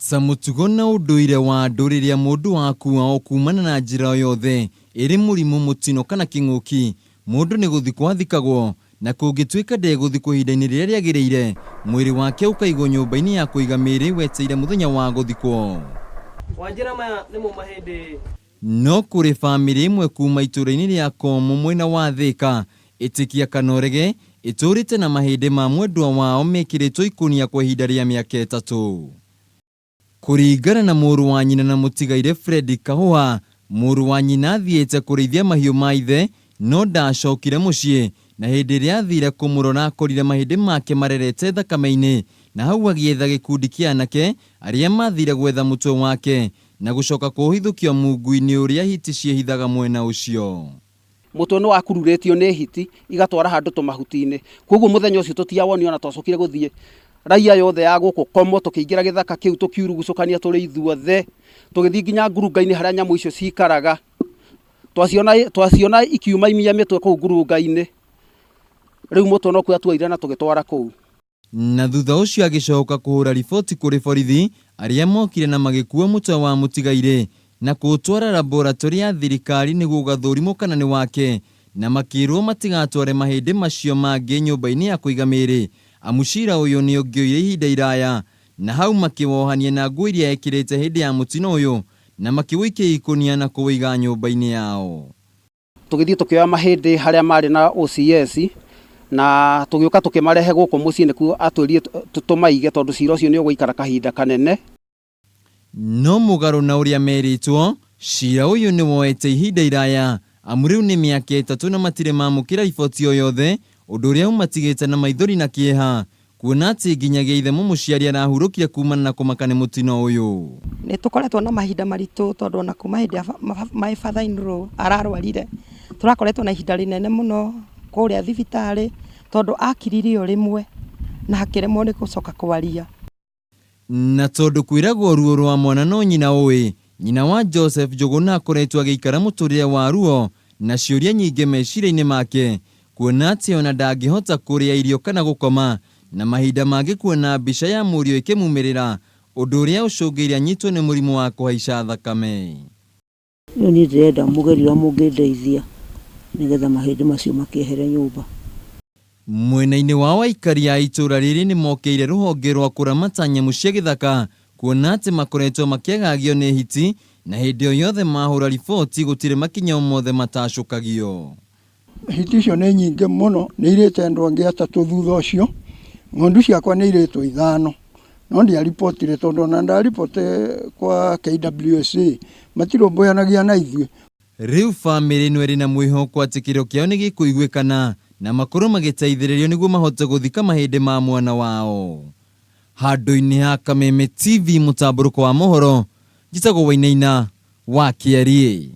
Ta mũtugo na ũndũire wa andũ rĩrĩa mũndũ akua o kumana na njĩra o yothe ĩrĩ mũrimũ, mũtino kana kĩng'ũki, mũndũ nĩ gũthikwo athikagwo na kũngĩtuĩka ndegũthikwo ihinda-inĩ rĩrĩa rĩagĩrĩire, mwĩrĩ wake ũkaigwo nyũmba-inĩ ya kũiga mĩĩrĩ wetereire mũthenya wa gũthikwo. Wanjĩra maya nĩmo mahĩndĩ. No kũrĩ famĩlĩ ĩmwe kuma itũũra-inĩ rĩa Komũ mwena wa Thĩka, ĩtĩkia kana ũrege, ĩtũũrĩte na mahĩndĩ ma mwendwa wao mekĩrĩtwo ikũnia kwa ihinda rĩa mĩaka ĩtatũ. Kũringana na mũrũ wa nyina na mũtigairĩ Fred Kahũha, mũrũ wa nyina athiĩte kũrĩithia mahiũ ma ithe no ndacokire mũciĩ na hĩndĩ ĩrĩa athire kũmũrora akorire mahĩndĩ make marerete thakame-inĩ na hau agĩetha gĩkundi kĩa anake arĩa mathire gwetha mũtwe wake na gũcoka kũũhithũkia mungu-inĩ ũrĩa hiti ciĩhithaga mwena ũcio. Mũtwe nĩ wakururĩtio nĩ hiti igatwara handũ tũmahuti-inĩ. Kwoguo mũthenya ũcio tũtiawonire ona twacokire gũthiĩ raia yothe ya gũkũ Komo tũkĩingĩra gĩthaka kĩu tũkiurugucũkania tũrĩ ithuothe tũgĩthiĩ nginya ngurunga-inĩ harĩa nyamũ icio cikaraga. Twaciona, twaciona ikiumaimia mĩtwe kũu ngurunga-inĩ. Rĩu mũtwe nokuo tuoire na tũgĩtwara kũu. Na thutha ũcio agĩcoka kũhũra riboti kũrĩ borithi arĩa mokire na magĩkua mũtwe wa mũtigairĩ na kũũtwara laboratory ya thirikari nĩguo ũgathũrimwo kana nĩ wake na makĩrwo matigatware mahĩndĩ macio mangĩ nyũmba-inĩ ya kũiga mĩĩrĩ amu cira ũyũ nĩ ũngĩoire ihinda iraya na hau makĩwohania na nguo iria ekĩrĩte hĩndĩ ya mũtino ũyũ na makĩũikia ikũnia na kũũiga nyũmba-inĩ yao. Tũgĩthiĩ tũkĩoya mahĩndĩ harĩa marĩ na OCS na tũgĩũka tũkĩmarehe gũkũ mũciĩ nĩkuo atwĩrire tũmaige tondũ cira ũcio nĩ ũgũikara kahinda kanene. No mũgarũ na ũrĩa merĩtwo, cira ũyũ nĩ woete ihinda iraya amu rĩu nĩ mĩaka ĩtatũ na matirĩ mamũkĩra riboti o yothe, ũndũ ũrĩa ũmatigĩte na maithori na kĩeha Kuona atĩ nginyagia ithe mũmũciari arahurũkire kumana na kũmaka nĩ mũtino ũyũ. Nĩ tũkoretwo na mahinda maritũ tondũ ona kuma hĩndĩ ĩrĩa my father in law ararwarire, tũrakoretwo na ihinda rĩnene mũno kũrĩa thibitarĩ tondũ akirire o rĩmwe na akĩremwo nĩ gũcoka kwaria. Na tondũ kwĩragwo ruo rwa mwana no nyina ũĩ, nyina wa Joseph Njũgũna akoretwo agĩikara mũtũrĩre wa ruo na ciũria nyingĩ meciria-inĩ make, kuona atĩ ona ndangĩhota kũrĩa irio kana gũkoma, na mahinda mangĩ kuona mbica ya mũriũ ĩkĩmumĩrĩra, ũndũ ũrĩa ũcũngĩire anyitwo nĩ mũrimũ wa kũhaica thakame. Rĩu niĩ ndĩrenda mũgerie ũrĩa mũngĩndeithia nĩgetha mahĩndĩ macio makĩehere nyũmba. Mwena-inĩ wao aikari a itũra rĩrĩ nĩmokĩire rũhonge rwa kũramata nyamũ cia gĩthaka kuona atĩ makoretwo makĩagagio nĩ hiti na hĩndĩ o yothe mahũra riboti gũtirĩ makinya o mothe matacũkagio. Hiti icio nĩ nyingĩ mũno, nĩ irĩte andũ angĩ atatũ thutha ũcio. Ng'ondu ciakwa nĩ irĩtwo ithano, no ndiaribotire tondũ ona ndariboti kwa KWSA matirũmbũyanagia na ithuĩ. Rĩu famĩlĩ ĩno ĩrĩ na mwĩhoko atĩ kĩrĩro kĩao nĩ gĩkũiguĩkana na makorwo magĩteithĩrĩrio nĩguo mahote gũthika mahĩndĩ ma mwana wao. Handũ-inĩ ha Kameme TV mũtambũrũko wa mohoro, njĩtagwo Wainaina wa Kĩariĩ.